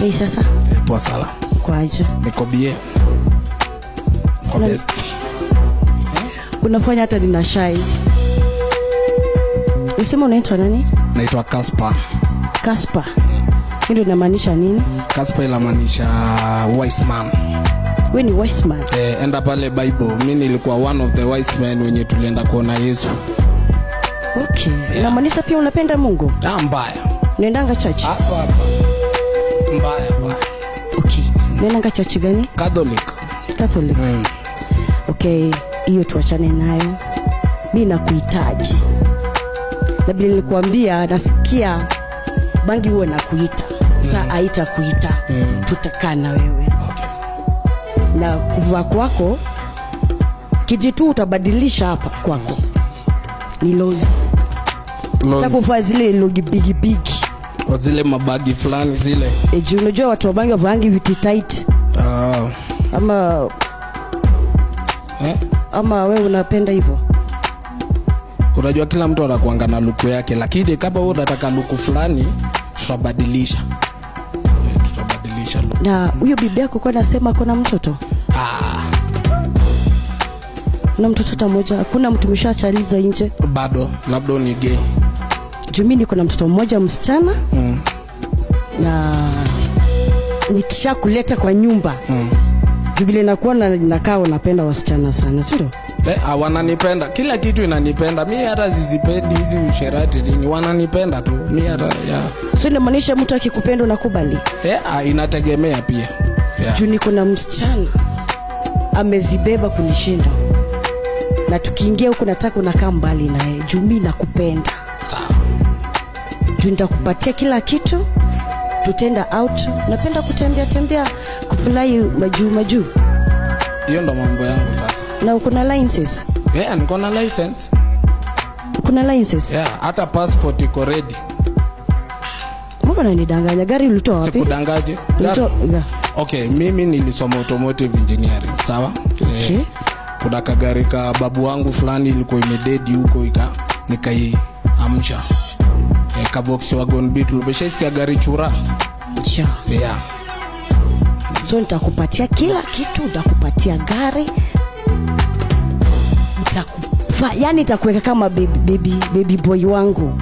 Hey, sasa. Poa sana. Kwaje? Niko bie. Kwa best. Unafanya hata nina shy. Usema unaitwa nani? Naitwa Casper. Casper. Ndio inamaanisha nini? Casper inamaanisha wise man. Wewe ni wise man? Enda pale Bible. Mimi nilikuwa one of the wise men wenye tulienda kuona Yesu. Okay. Yeah. Inamaanisha pia unapenda Mungu? Ah, mbaya. Unaendanga church? Hapa hapa. Mbaya mbaya. Okay. Unaendanga church gani? Catholic. Catholic. Mm. Okay, hiyo tuachane nayo. Mimi nakuhitaji. Na bila nilikuambia nasikia bangi huwa nakuita. Sasa haitakuita. Tutakaa na wewe. Okay. Na kuvaa kwako kijitu utabadilisha hapa kwako. Ni longi. Utakuvaa zile longi bigi bigi. Zile mabagi fulani zile. Juu unajua watu wa bangi wavaangi viti tight. Ama ama wewe unapenda hivyo? Unajua kila mtu anakuanga na luku yake, lakini kama wewe unataka luku fulani tutabadilisha. Tutabadilisha luku. Na huyo bibi yako kwa anasema kuna mtoto? Kuna mtoto hata mmoja? Hakuna mtu mshachaliza nje? Bado, labda ni gay. Juu mimi niko na mtoto mmoja msichana. Na nikishakuleta kwa nyumba. Juu nakuwa na nakaa napenda wasichana sana, sio? Wananipenda. Kila kitu inanipenda. Mimi hata zizipendi hizi usherati nini. Wananipenda tu. Mimi hata ya. Sio inamaanisha mtu akikupenda unakubali? Inategemea pia. Yeah. Juu niko na msichana amezibeba kunishinda. Na tukiingia huko nataka unakaa mbali naye. Juu mimi nakupenda. Sawa. Juu nitakupatia kila kitu. Tutenda out. Napenda kutembea tembea, kufurahi majuu majuu. Hiyo ndo mambo yangu sasa. Na uko na license? Yeah, niko na license. Uko na license? Yeah, hata passport iko ready. Mbona unanidanganya? Gari ulitoa wapi? Sikudangaje. Okay, mimi nilisoma automotive engineering, sawa? Okay. Kuna kagari ka babu wangu fulani ilikuwa imededi huko nikaiamsha. Ka Volkswagen Beetle. Umeshaisikia gari chura? Yeah. Yeah. So nitakupatia kila kitu, nitakupatia gari. Yani nitakuweka kama baby boy wangu.